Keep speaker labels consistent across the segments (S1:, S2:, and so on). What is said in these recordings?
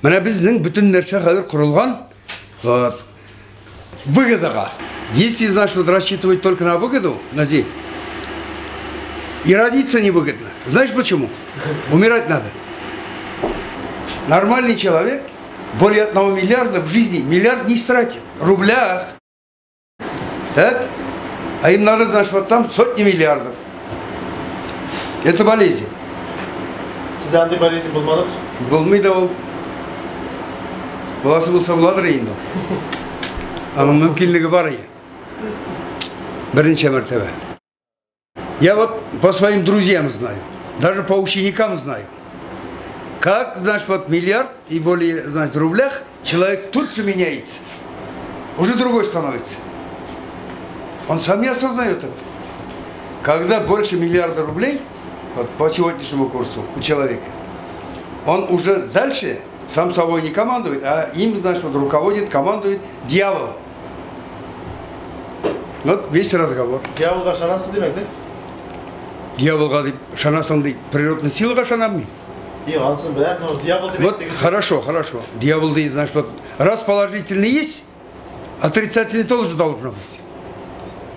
S1: Менә безнең бөтен нәрсә хәзер корылган вот, выгодага. Если, значит, вот рассчитывать только на выгоду, Нази, и родиться невыгодно. Знаешь почему? Умирать надо. Нормальный человек более 1 миллиарда в жизни миллиард не стратит. В рублях. Так? А им надо, значит, вот там сотни миллиардов. Это болезнь.
S2: Сездә андый болезнь булмадымы?
S1: Булмый да ул. Буласы булса буладыр инде. Аның мөмкинлеге бар иде. Беренче мәртәбә. Я вот по своим друзьям знаю, даже по ученикам знаю. Как, значит, вот миллиард и более, значит, в рублях человек тут же меняется. Уже другой становится. Он сам не осознает это. Когда больше миллиарда рублей, вот по сегодняшнему курсу у человека, он уже дальше сам собой не командует, а им, значит, вот руководит, командует дьявол. Вот весь разговор.
S2: Дьяволга ышанасыз димәк, да?
S1: Дьяволга дип ышанасың ди, природный силага ышанам мин.
S2: Юк, анысын беләм, но дьявол дип
S1: Вот
S2: әйттегез.
S1: Хорошо, хорошо. Дьявол, ди, значит, вот раз положительный есть, отрицательный тоже должно быть.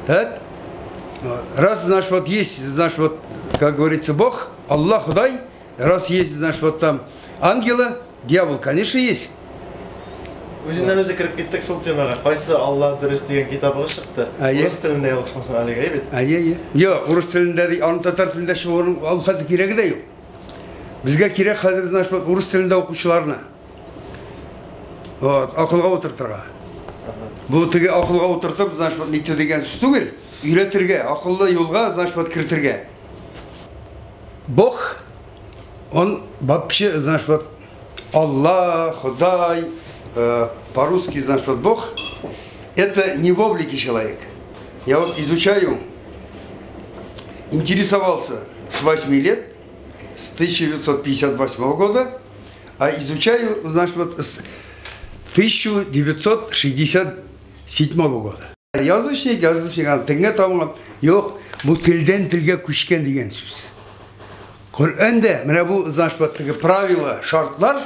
S1: Так? Вот. Раз, значит, вот есть, значит, вот, как говорится, Бог, Аллах, Ходай, раз есть, значит, вот там ангелы, дьявол, конечно, есть.
S2: Үзеннән үзе кереп киттек шул темага. Кайсы Алла дөрес дигән китабыгыз чыкты.
S1: Әйе.
S2: Урыс телендә ялгышмасам әлеге, әйе бит?
S1: Әйе, әйе. Юк, урыс телендә ди, аның татар телендә чыгуының ул хәтле кирәге дә юк. Безгә кирәк хәзер, значит, вот урыс телендә укучыларны. Вот, акылга утыртырга. Бу теге акылга утыртып, значит, вот нитте дигән сүз түгел, өйрәтергә, акыллы юлга, значит, вот кертергә. Бог, он вообще, значит, вот Аллах, Ходай, по-русски, значит, вот Бог, это не в облике человека. Я вот изучаю, интересовался с 8 лет, с 1958 года, а изучаю, значит, вот с 1967 года. Язучник, язучник, аны телгә табынган. Юк, бу телдән телгә күчкән дигән сүз. Коръәндә менә бу, значит, вот теге правила, шартлар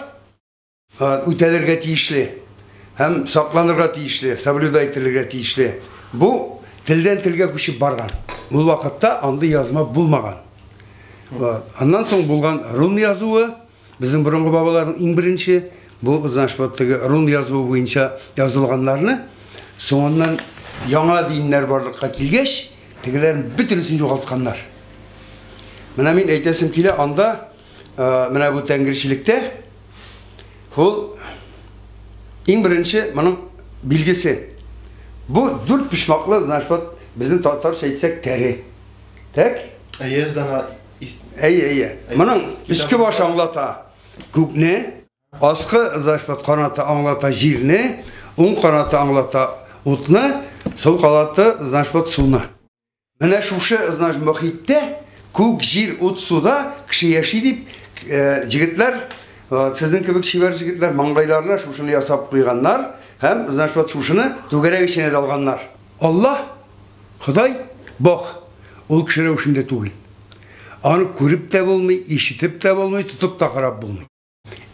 S1: үтәлергә тиешле һәм сакланырга тиешле, соблюдать ителергә тиешле. Бу телдән телгә күчеп барган. Ул вакытта андый язма булмаган. Вот. Аннан соң булган рун язуы, безнең борынгы бабаларның иң беренче бу, значит, вот теге рун язуы буенча язылганнарны соңыннан яңа диннәр барлыкка килгәч, тегеләрнең бөтенесен югалтканнар. Менә мин әйтәсем килә, анда менә бу тәңречелектә ул иң беренче моның билгесе. Бу дүрт почмаклы, значит, вот безнең татарча әйтсәк, тәре. Так?
S2: Әйе, ана
S1: Әйе, әйе. Моның өске башы аңлата күкне, аскы, значит, вот канаты аңлата җирне, уң канаты аңлата утны, сул канаты, значит, вот суны. Менә шушы, значит, мохиттә күк, җир, ут, суда кеше яши дип, җегетләр, сезнең кебек чибәр җегетләр маңгайларына шушыны ясап куйганнар һәм, значит, вот шушыны түгәрәк эченә дә алганнар. Аллаһ, Ходай, Бог ул кеше рәвешендә түгел. Аны күреп тә булмый, ишетеп тә булмый, тотып та карап булмый.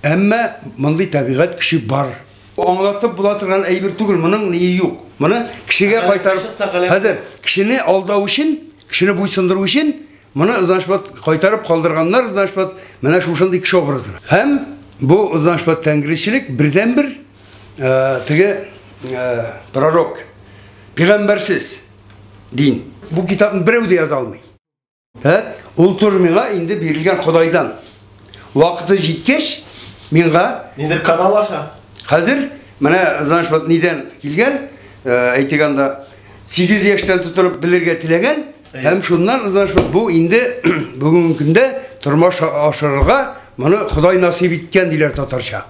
S1: Әмма мондый табигать көче бар. Аңлатып була торган әйбер түгел, моның ние юк. Моны кешегә кайтарып,
S2: чыкса каләм-
S1: хәзер кешене алдау өчен, кешене буйсындыру өчен моны, значит, вот кайтарып калдырганнар, значит, вот менә шушындый кеше образына. Һәм бу, значит, вот тәңречелек бердәнбер теге пророк, пәйгамбәрсез дин. Бу китапны берәү дә яза алмый. Ә? Ул тур миңа инде бирелгән Ходайдан. Вакыты җиткәч, миңа
S2: Ниндидер канал аша.
S1: Хәзер менә, значит, вот нидән килгән, әйтик анда 8 яшьтән тотынып белергә теләгән һәм шуннан, значит, вот бу инде бүгенге көндә тормыш ашырырга моны Ходай насыйп иткән диләр татарча.